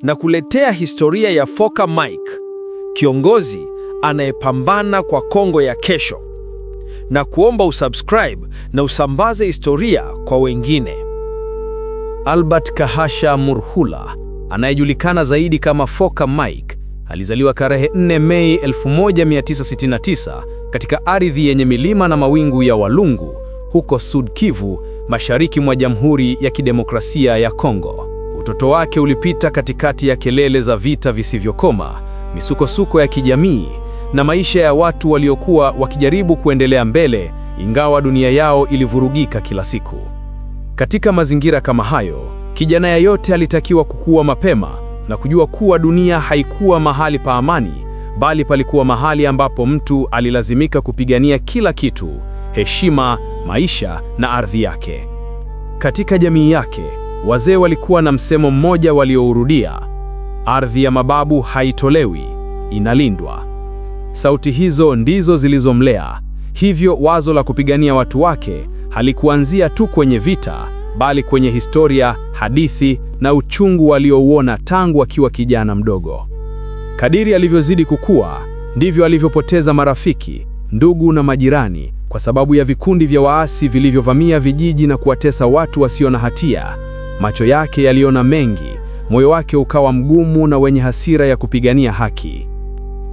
Na kuletea historia ya Foka Mike, kiongozi anayepambana kwa Kongo ya kesho. Na kuomba usubscribe na usambaze historia kwa wengine. Albert Kahasha Murhula, anayejulikana zaidi kama Foka Mike, alizaliwa tarehe 4 Mei 1969 katika ardhi yenye milima na mawingu ya Walungu huko Sud Kivu, mashariki mwa Jamhuri ya Kidemokrasia ya Kongo. Utoto wake ulipita katikati ya kelele za vita visivyokoma, misukosuko ya kijamii na maisha ya watu waliokuwa wakijaribu kuendelea mbele ingawa dunia yao ilivurugika kila siku. Katika mazingira kama hayo, kijana yeyote alitakiwa kukua mapema na kujua kuwa dunia haikuwa mahali pa amani, bali palikuwa mahali ambapo mtu alilazimika kupigania kila kitu: heshima, maisha na ardhi yake. Katika jamii yake, wazee walikuwa na msemo mmoja waliourudia: ardhi ya mababu haitolewi, inalindwa. Sauti hizo ndizo zilizomlea. Hivyo wazo la kupigania watu wake halikuanzia tu kwenye vita, bali kwenye historia, hadithi na uchungu waliouona tangu akiwa kijana mdogo. Kadiri alivyozidi kukua, ndivyo alivyopoteza marafiki, ndugu na majirani kwa sababu ya vikundi vya waasi vilivyovamia vijiji na kuwatesa watu wasio na hatia. Macho yake yaliona mengi, moyo wake ukawa mgumu na wenye hasira ya kupigania haki.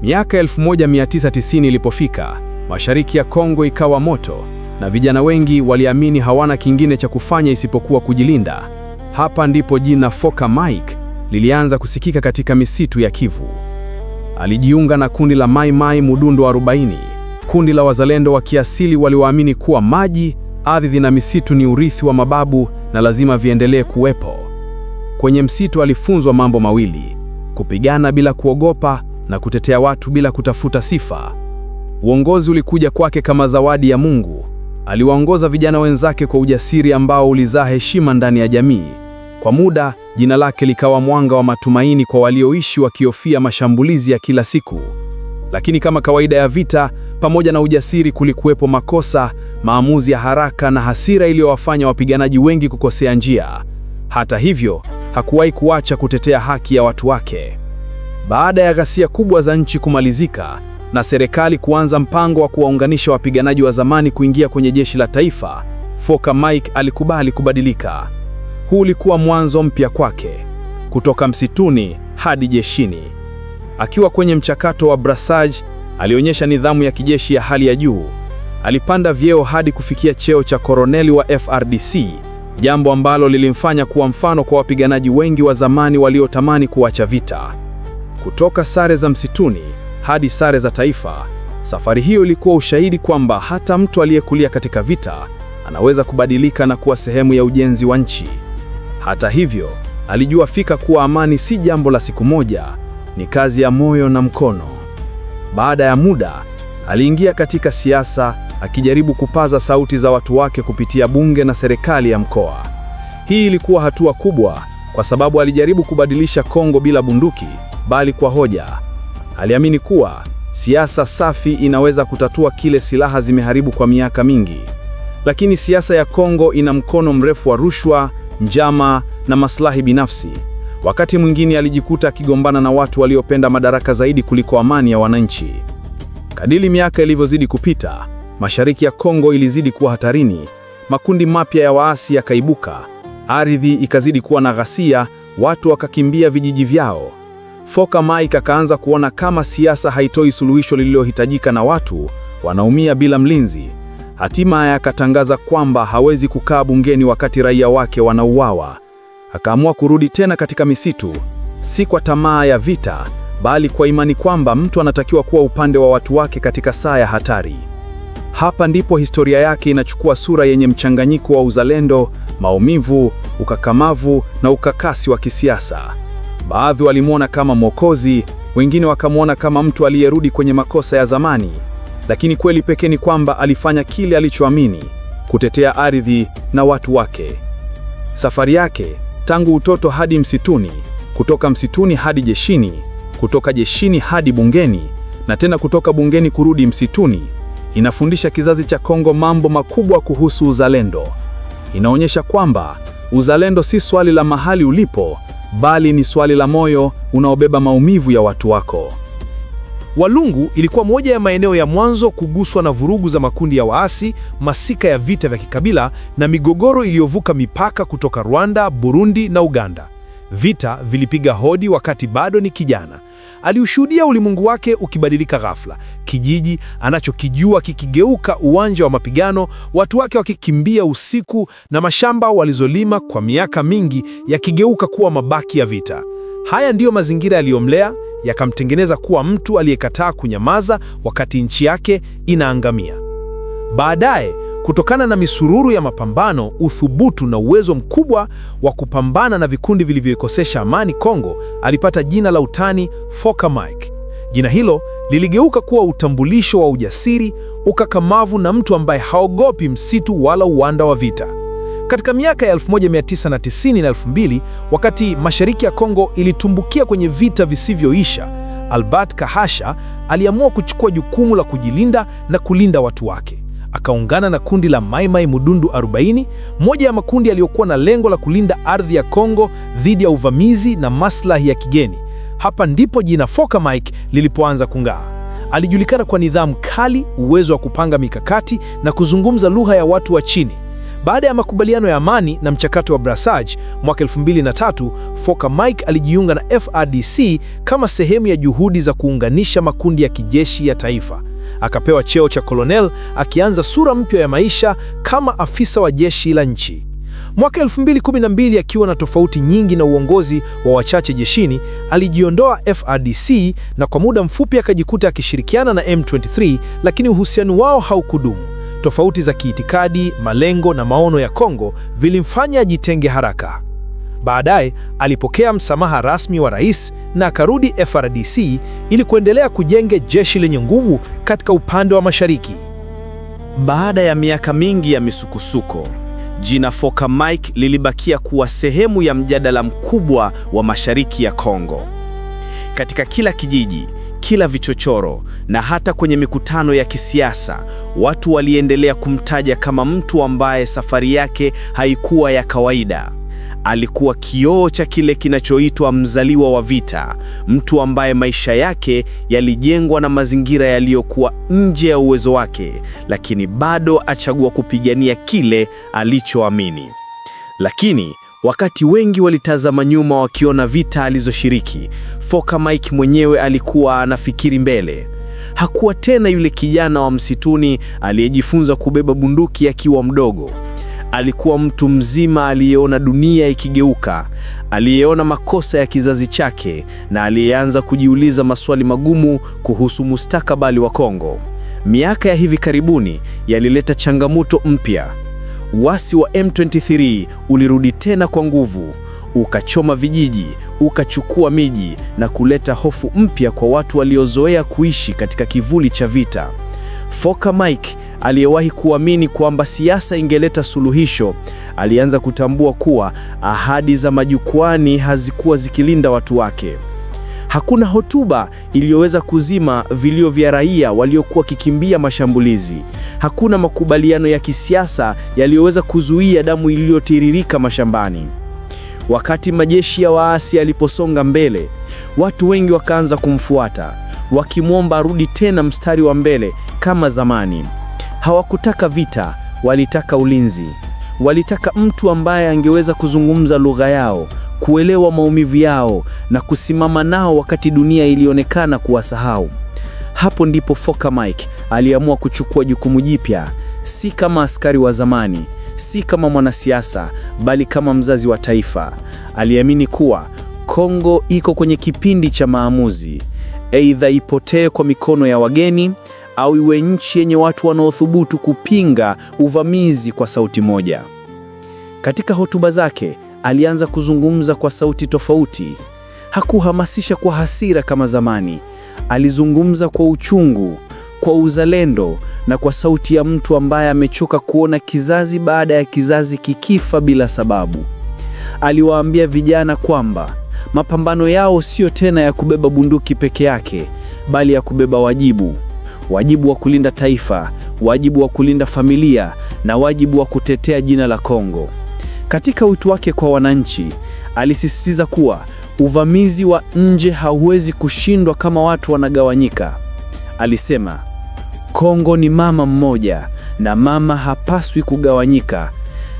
Miaka 1990 ilipofika, mashariki ya Kongo ikawa moto na vijana wengi waliamini hawana kingine cha kufanya isipokuwa kujilinda. Hapa ndipo jina Foka Mike lilianza kusikika katika misitu ya Kivu. Alijiunga na kundi la Mai Mai Mudundo 40, kundi la wazalendo wa kiasili walioamini kuwa maji, ardhi na misitu ni urithi wa mababu na lazima viendelee kuwepo. Kwenye msitu alifunzwa mambo mawili: kupigana bila kuogopa na kutetea watu bila kutafuta sifa. Uongozi ulikuja kwake kama zawadi ya Mungu. Aliwaongoza vijana wenzake kwa ujasiri ambao ulizaa heshima ndani ya jamii. Kwa muda, jina lake likawa mwanga wa matumaini kwa walioishi wakihofia mashambulizi ya kila siku. Lakini kama kawaida ya vita, pamoja na ujasiri kulikuwepo makosa, maamuzi ya haraka na hasira iliyowafanya wapiganaji wengi kukosea njia. Hata hivyo, hakuwahi kuacha kutetea haki ya watu wake. Baada ya ghasia kubwa za nchi kumalizika na serikali kuanza mpango wa kuwaunganisha wapiganaji wa zamani kuingia kwenye jeshi la taifa, Foka Mike alikubali kubadilika. Huu ulikuwa mwanzo mpya kwake, kutoka msituni hadi jeshini. Akiwa kwenye mchakato wa brassage, alionyesha nidhamu ya kijeshi ya hali ya juu. Alipanda vyeo hadi kufikia cheo cha koroneli wa FRDC, jambo ambalo lilimfanya kuwa mfano kwa wapiganaji wengi wa zamani waliotamani kuacha vita. Kutoka sare za msituni hadi sare za taifa, safari hiyo ilikuwa ushahidi kwamba hata mtu aliyekulia katika vita anaweza kubadilika na kuwa sehemu ya ujenzi wa nchi. Hata hivyo, alijua fika kuwa amani si jambo la siku moja, ni kazi ya moyo na mkono. Baada ya muda, aliingia katika siasa akijaribu kupaza sauti za watu wake kupitia bunge na serikali ya mkoa. Hii ilikuwa hatua kubwa kwa sababu alijaribu kubadilisha Kongo bila bunduki, bali kwa hoja. Aliamini kuwa siasa safi inaweza kutatua kile silaha zimeharibu kwa miaka mingi. Lakini siasa ya Kongo ina mkono mrefu wa rushwa, njama na maslahi binafsi. Wakati mwingine alijikuta akigombana na watu waliopenda madaraka zaidi kuliko amani ya wananchi. Kadiri miaka ilivyozidi kupita, mashariki ya Kongo ilizidi kuwa hatarini. Makundi mapya ya waasi yakaibuka, ardhi ikazidi kuwa na ghasia, watu wakakimbia vijiji vyao. Foka Mike akaanza kuona kama siasa haitoi suluhisho lililohitajika na watu wanaumia bila mlinzi. Hatimaye akatangaza kwamba hawezi kukaa bungeni wakati raia wake wanauawa. Akaamua kurudi tena katika misitu, si kwa tamaa ya vita, bali kwa imani kwamba mtu anatakiwa kuwa upande wa watu wake katika saa ya hatari. Hapa ndipo historia yake inachukua sura yenye mchanganyiko wa uzalendo, maumivu, ukakamavu na ukakasi wa kisiasa. Baadhi walimwona kama mwokozi, wengine wakamwona kama mtu aliyerudi kwenye makosa ya zamani. Lakini kweli pekee ni kwamba alifanya kile alichoamini, kutetea ardhi na watu wake. Safari yake tangu utoto hadi msituni, kutoka msituni hadi jeshini, kutoka jeshini hadi bungeni, na tena kutoka bungeni kurudi msituni, inafundisha kizazi cha Kongo mambo makubwa kuhusu uzalendo. Inaonyesha kwamba uzalendo si swali la mahali ulipo, bali ni swali la moyo unaobeba maumivu ya watu wako. Walungu ilikuwa moja ya maeneo ya mwanzo kuguswa na vurugu za makundi ya waasi, masika ya vita vya kikabila na migogoro iliyovuka mipaka kutoka Rwanda, Burundi na Uganda. Vita vilipiga hodi wakati bado ni kijana. Aliushuhudia ulimwengu wake ukibadilika ghafla, kijiji anachokijua kikigeuka uwanja wa mapigano, watu wake wakikimbia usiku na mashamba walizolima kwa miaka mingi yakigeuka kuwa mabaki ya vita. Haya ndiyo mazingira yaliyomlea, yakamtengeneza kuwa mtu aliyekataa kunyamaza wakati nchi yake inaangamia. Baadaye, kutokana na misururu ya mapambano, uthubutu na uwezo mkubwa wa kupambana na vikundi vilivyoikosesha amani Kongo, alipata jina la utani Foka Mike. Jina hilo liligeuka kuwa utambulisho wa ujasiri, ukakamavu na mtu ambaye haogopi msitu wala uwanda wa vita. Katika miaka ya 1990 na 2000, wakati mashariki ya Kongo ilitumbukia kwenye vita visivyoisha, Albert Kahasha aliamua kuchukua jukumu la kujilinda na kulinda watu wake. Akaungana na kundi la Mai Mai Mudundu 40, moja ya makundi yaliyokuwa na lengo la kulinda ardhi ya Kongo dhidi ya uvamizi na maslahi ya kigeni. Hapa ndipo jina Foka Mike lilipoanza kung'aa. Alijulikana kwa nidhamu kali, uwezo wa kupanga mikakati na kuzungumza lugha ya watu wa chini. Baada ya makubaliano ya amani na mchakato wa Brassage mwaka 2003, Foka Mike alijiunga na FARDC kama sehemu ya juhudi za kuunganisha makundi ya kijeshi ya taifa. Akapewa cheo cha colonel, akianza sura mpya ya maisha kama afisa wa jeshi la nchi. Mwaka 2012, akiwa na tofauti nyingi na uongozi wa wachache jeshini, alijiondoa FARDC na kwa muda mfupi akajikuta akishirikiana na M23, lakini uhusiano wao haukudumu. Tofauti za kiitikadi, malengo na maono ya Kongo vilimfanya ajitenge haraka. Baadaye alipokea msamaha rasmi wa rais na akarudi FARDC ili kuendelea kujenga jeshi lenye nguvu katika upande wa mashariki. Baada ya miaka mingi ya misukosuko, jina Foka Mike lilibakia kuwa sehemu ya mjadala mkubwa wa mashariki ya Kongo. Katika kila kijiji, kila vichochoro na hata kwenye mikutano ya kisiasa, watu waliendelea kumtaja kama mtu ambaye safari yake haikuwa ya kawaida. Alikuwa kioo cha kile kinachoitwa mzaliwa wa vita, mtu ambaye maisha yake yalijengwa na mazingira yaliyokuwa nje ya uwezo wake, lakini bado achagua kupigania kile alichoamini. Lakini wakati wengi walitazama nyuma wakiona vita alizoshiriki, Foka Mike mwenyewe alikuwa anafikiri mbele. Hakuwa tena yule kijana wa msituni aliyejifunza kubeba bunduki akiwa mdogo. Alikuwa mtu mzima aliyeona dunia ikigeuka, aliyeona makosa ya kizazi chake na aliyeanza kujiuliza maswali magumu kuhusu mustakabali wa Kongo. Miaka ya hivi karibuni yalileta changamoto mpya. Uasi wa M23 ulirudi tena kwa nguvu, ukachoma vijiji, ukachukua miji na kuleta hofu mpya kwa watu waliozoea kuishi katika kivuli cha vita. Foka Mike, aliyewahi kuamini kwamba siasa ingeleta suluhisho, alianza kutambua kuwa ahadi za majukwani hazikuwa zikilinda watu wake. Hakuna hotuba iliyoweza kuzima vilio vya raia waliokuwa kikimbia mashambulizi. Hakuna makubaliano ya kisiasa yaliyoweza kuzuia damu iliyotiririka mashambani. Wakati majeshi ya waasi yaliposonga mbele, watu wengi wakaanza kumfuata, wakimwomba arudi tena mstari wa mbele kama zamani. Hawakutaka vita, walitaka ulinzi. Walitaka mtu ambaye angeweza kuzungumza lugha yao, kuelewa maumivu yao na kusimama nao wakati dunia ilionekana kuwasahau. Hapo ndipo Foka Mike aliamua kuchukua jukumu jipya, si kama askari wa zamani, si kama mwanasiasa, bali kama mzazi wa taifa. Aliamini kuwa Kongo iko kwenye kipindi cha maamuzi, aidha ipotee kwa mikono ya wageni au iwe nchi yenye watu wanaothubutu kupinga uvamizi kwa sauti moja. Katika hotuba zake, alianza kuzungumza kwa sauti tofauti. Hakuhamasisha kwa hasira kama zamani. Alizungumza kwa uchungu, kwa uzalendo na kwa sauti ya mtu ambaye amechoka kuona kizazi baada ya kizazi kikifa bila sababu. Aliwaambia vijana kwamba mapambano yao sio tena ya kubeba bunduki peke yake, bali ya kubeba wajibu. Wajibu wa kulinda taifa, wajibu wa kulinda familia na wajibu wa kutetea jina la Kongo. Katika wito wake kwa wananchi, alisisitiza kuwa uvamizi wa nje hauwezi kushindwa kama watu wanagawanyika. Alisema, Kongo ni mama mmoja na mama hapaswi kugawanyika.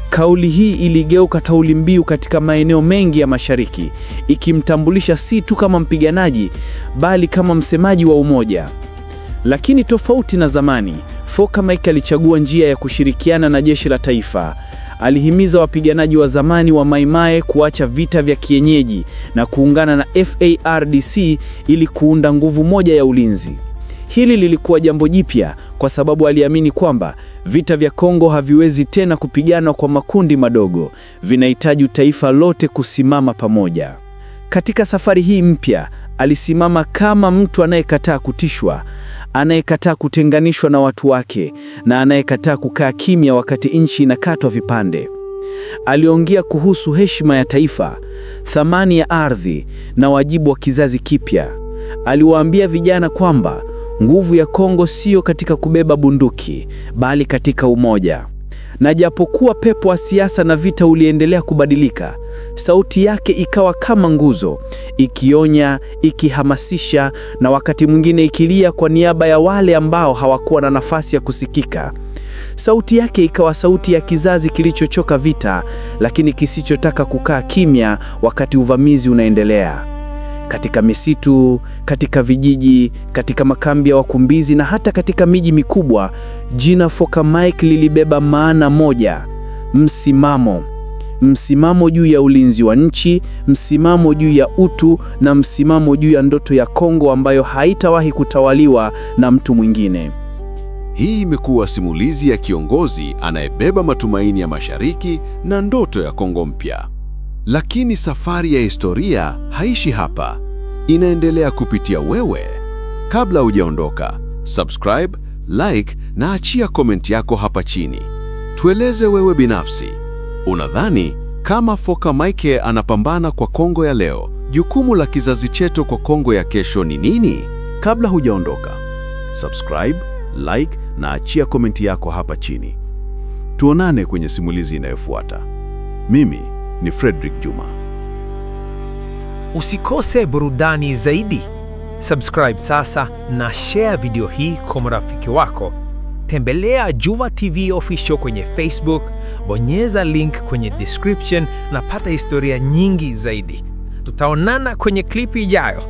Kauli hii iligeuka kauli mbiu katika maeneo mengi ya Mashariki, ikimtambulisha si tu kama mpiganaji, bali kama msemaji wa umoja. Lakini tofauti na zamani, Foka Mike alichagua njia ya kushirikiana na jeshi la taifa. Alihimiza wapiganaji wa zamani wa Maimai kuacha vita vya kienyeji na kuungana na FARDC ili kuunda nguvu moja ya ulinzi. Hili lilikuwa jambo jipya kwa sababu aliamini kwamba vita vya Kongo haviwezi tena kupiganwa kwa makundi madogo, vinahitaji taifa lote kusimama pamoja. Katika safari hii mpya, alisimama kama mtu anayekataa kutishwa, anayekataa kutenganishwa na watu wake, na anayekataa kukaa kimya wakati nchi inakatwa vipande. Aliongea kuhusu heshima ya taifa, thamani ya ardhi na wajibu wa kizazi kipya. Aliwaambia vijana kwamba nguvu ya Kongo sio katika kubeba bunduki, bali katika umoja. Na japokuwa pepo wa siasa na vita uliendelea kubadilika, sauti yake ikawa kama nguzo, ikionya, ikihamasisha na wakati mwingine ikilia kwa niaba ya wale ambao hawakuwa na nafasi ya kusikika. Sauti yake ikawa sauti ya kizazi kilichochoka vita, lakini kisichotaka kukaa kimya wakati uvamizi unaendelea. Katika misitu, katika vijiji, katika makambi ya wakimbizi na hata katika miji mikubwa, jina Foka Mike lilibeba maana moja: msimamo. Msimamo juu ya ulinzi wa nchi, msimamo juu ya utu na msimamo juu ya ndoto ya Kongo ambayo haitawahi kutawaliwa na mtu mwingine. Hii imekuwa simulizi ya kiongozi anayebeba matumaini ya Mashariki na ndoto ya Kongo mpya. Lakini safari ya historia haishi hapa. Inaendelea kupitia wewe. Kabla hujaondoka, subscribe, like na achia comment yako hapa chini. Tueleze wewe binafsi. Unadhani kama Foka Mike anapambana kwa Kongo ya leo, jukumu la kizazi chetu kwa Kongo ya kesho ni nini? Kabla hujaondoka, subscribe, like na achia komenti yako hapa chini. Tuonane kwenye simulizi inayofuata. Mimi ni Fredrick Juma. Usikose burudani zaidi. Subscribe sasa na share video hii kwa marafiki wako. Tembelea Juva TV Official kwenye Facebook, bonyeza link kwenye description na pata historia nyingi zaidi. Tutaonana kwenye klipu ijayo.